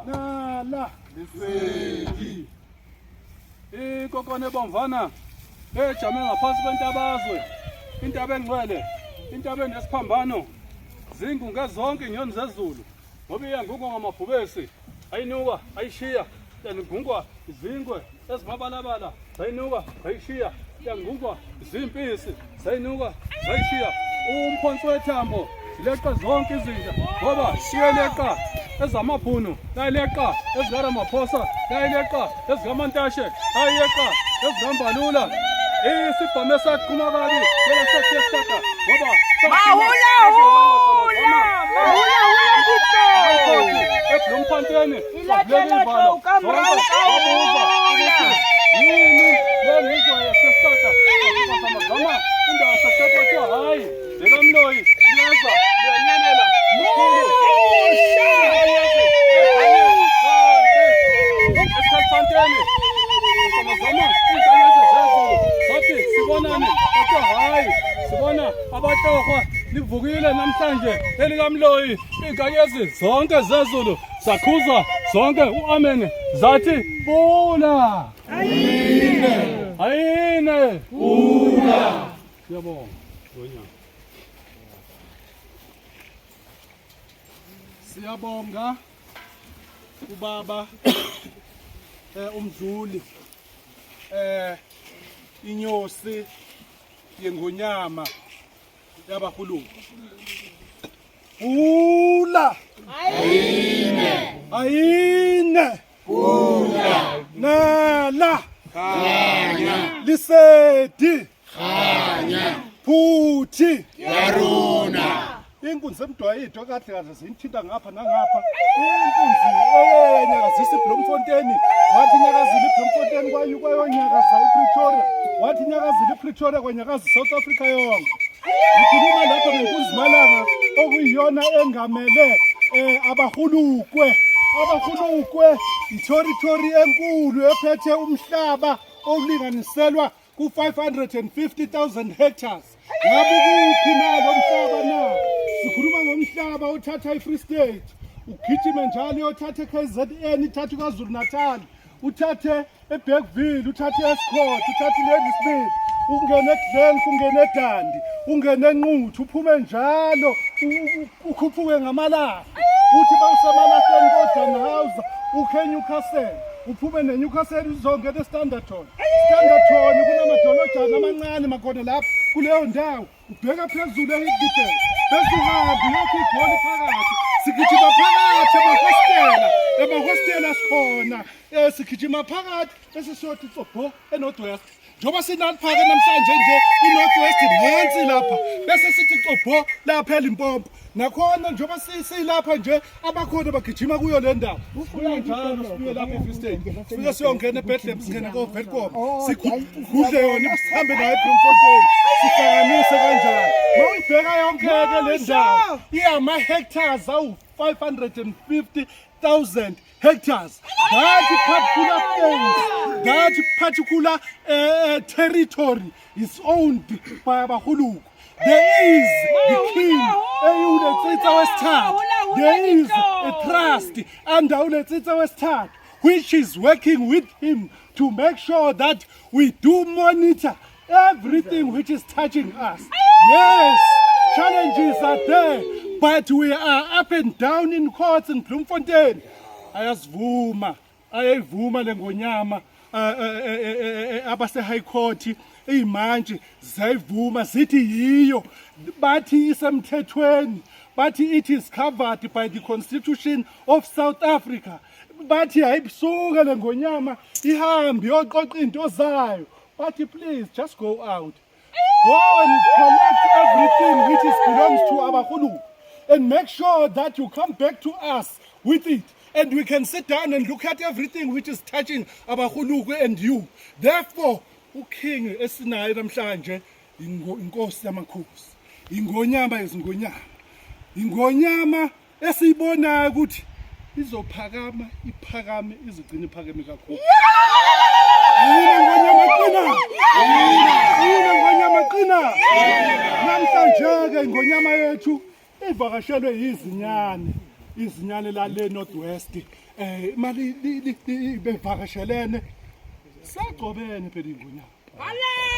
Nala. Lisedi. Inkokwane ebomvana ejame ngaphansi kwentabazwe, intaba engcwele, intaba enesiphambano, zingunge zonke inyoni zezulu, ngoba iyangungwa ngamabhubesi, ayinuka, ayishiya, yangungwa izingwe ezimabalabala, zayinuka, zayishiya, yangungwa zimpisi, zayinuka, zayishiya, umphonsi wethambo, zileqa zonke izinja, ngoba siyeleqa ezamabhunu, yayileqa ezikaRamaphosa, yayileqa ezikaMantashe, yayileqa ezikaMbalula. Isibhamu esaqhuma kabi kwelaseFreyistata ngoba Mahula hula! Mahula hula mpitso! eBloemfontein Ilatela tlou ka morao ka hula! Yini lengizwa yaseStata zama indawo yaseStata kuthiwa hhayi lekamloyi liyeza liyanyelela mkhulu esikhathini zama izinkanyezi zezulu sathi sibonani kuthiwa hhayi sibona abatohwa livukile namhlanje elikamloyi izinkanyezi zonke zezulu zakhuza zonke u-amen zathi bula Ayine. ayine Pula. Siyabonga ngonyaka. Siyabonga ubaba umdluli inyosi yengonyama yabahuluku. Pula. Ayine. Ayine. Pula. Nala. Khanya. Lisedi. Khanya. Phuthi. Yaruna. Inkunzi emdwayidwa kahle kahle ziyithinta ngapha nangapha. Inkunzi eyenyakazisa iBloemfontein, wathi inyakazile iBloemfontein kwayonyakaza iPretoria, wathi inyakazile iPretoria kwanyakaza iSouth Africa yonke. Ngikhuluma lapha ngenkunzi malanga okuyiyona engamele abahulukwe. Abahulukwe i-territory enkulu ephethe umhlaba okulinganiselwa ku-550,000 hectares. Ngabe ukuphi na lo mhlaba na? Sikhuluma ngomhlaba othatha i-Free State, ugijime njalo uyothatha e-KZN, ithathe KwaZulu Natal, uthathe eBergville, uthathe e-Estcourt, uthathe iLadysmith, ungene eGlen, ungene eDundee, ungene eNquthu, uphume njalo ukhuphuke ngamalahle, uthi bawusemalahleni koDannhauser, ukhe eNewcastle, uphume neNewcastle uzongena eStanderton. Standerton kunamadolojana amancane makhona lapho kuleyo ndawo, ubheka phezulu eHickney, bese uhambe uyokha igoli phakathi. Sigijima phakathi emahostela, emahostela sikhona, sigijima phakathi bese siyothi tsobho eNorth West. Njengoba sinalipha-ke namhlanje nje i-North West nansi lapha, bese sithi tsobho lapha eLimpopo. Nakhona njengoba silapha nje abakhona bagijima kuyo le ndawo. Sibuya njalo sibuye lapha eFree State. Sifike siyongena eBethlehem, singene koVelkom. Sigudle yona sihambe nayo eBloemfontein. Sihlanganise kanjalo. Mawuyibheka yonke-ke le ndawo iyama-hectares awu-550,000 hectares. That particular place, that particular territory is owned by abahuluku. There is the king eyiwuletsitsa wesithathu. There is a trust under uletsitsa wesithathu which is working with him to make sure that we do monitor everything which is touching us. Yes, challenges are there, but we are up and down in courts in Bloemfontein. Ayasivuma, ayayivuma le ngonyama abase High Court iyimantshi zayivuma zithi yiyo, bathi isemthethweni, bathi it is covered by the Constitution of South Africa. Bathi ayibisuke le ngonyama ihambe iyoqoqa into zayo. Bathi please just go out, go and collect everything which is belongs to abahulu and make sure that you come back to us with it, and we can sit down and look at everything which is touching abahuluku and you. Therefore uking esinayo namhlanje inkosi yamakhosi, ingonyama yezingonyama, ingonyama esiyibonayo ukuthi izophakama, iphakame izigcine iphakeme kakhulu. Yini ngonyama qina, yini ngonyama qina. Namhlanje ke ingonyama yethu ivakashelwe yizinyane. Izinyane lale North West eh imali bevakashelene sagcobene phela ingonyama.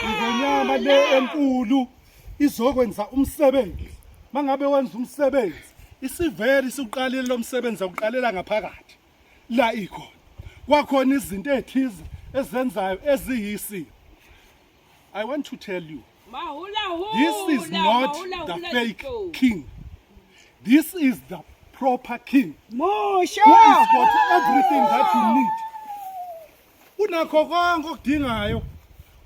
Ingonyama le enkulu izokwenza umsebenzi. Mangabe wenza umsebenzi isivele isiqalile lo msebenzi awuqalela ngaphakathi la ikhona. Kwakhona izinto ezithize ezenzayo eziyisi. I want to tell you this is not the fake king. This is the proper king. Musho. Who has got everything that you need. Unakho konke okudingayo.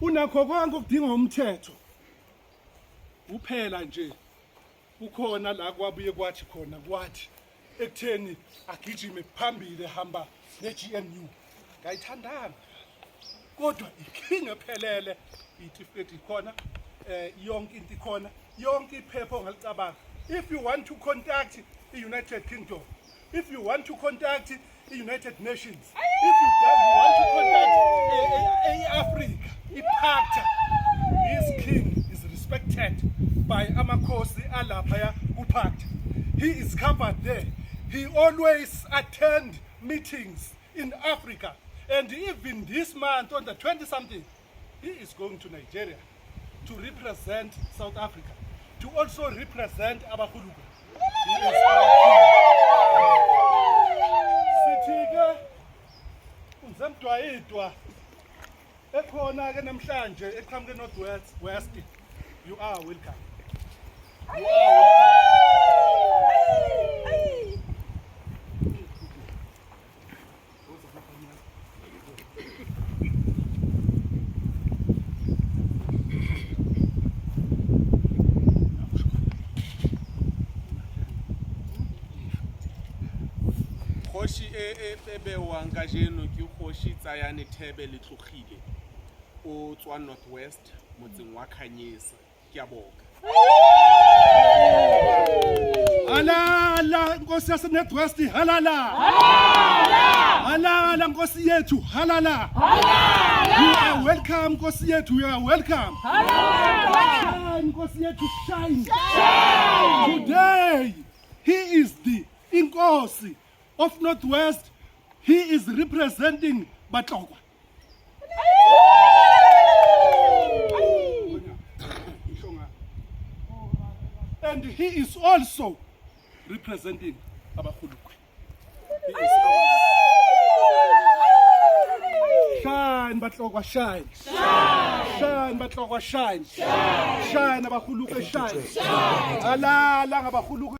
Unakho konke okudinga umthetho. Uphela nje kukhona la kwabuye kwathi khona kwathi ekutheni agijime phambili ehamba ne-GNU ngayithandanga kodwa iking ephelele itifiketi ikhona eh yonke into ikhona yonke iphepha ongalicabanga if you want to contact i-United Kingdom if you want to contact i-United Nations if you, you want to contact i-Africa i-PACTA this king is respected by amakhosi alaphaya ku-PACTA he is covered there he always attend meetings in Africa and even this month on the 20 something he is going to Nigeria to represent South Africa to also represent Abahuluka. Sithi ke unzemdwayidwa ekhona ke namhlanje eqhamuke North West West you are welcome. You are welcome. Kgoši e e e bewang kajeno ke kgoši Tsayane Thebe Letlogile o tswa North West motseng wa Khanyisa. Ke a boka. Halala Nkosi yase North West halala. Halala Nkosi yethu halala. Halala. You are welcome Nkosi yethu you are welcome. Halala. Shine Nkosi yethu shine. Shine. Today he is the Inkosi of North West. He is representing Batlokwa. And he is also representing Abahulukwe. Shine Batlokwa shine. Shine Batlokwa shine. Shine Abahulukwe shine. Alala ngabahulukwe.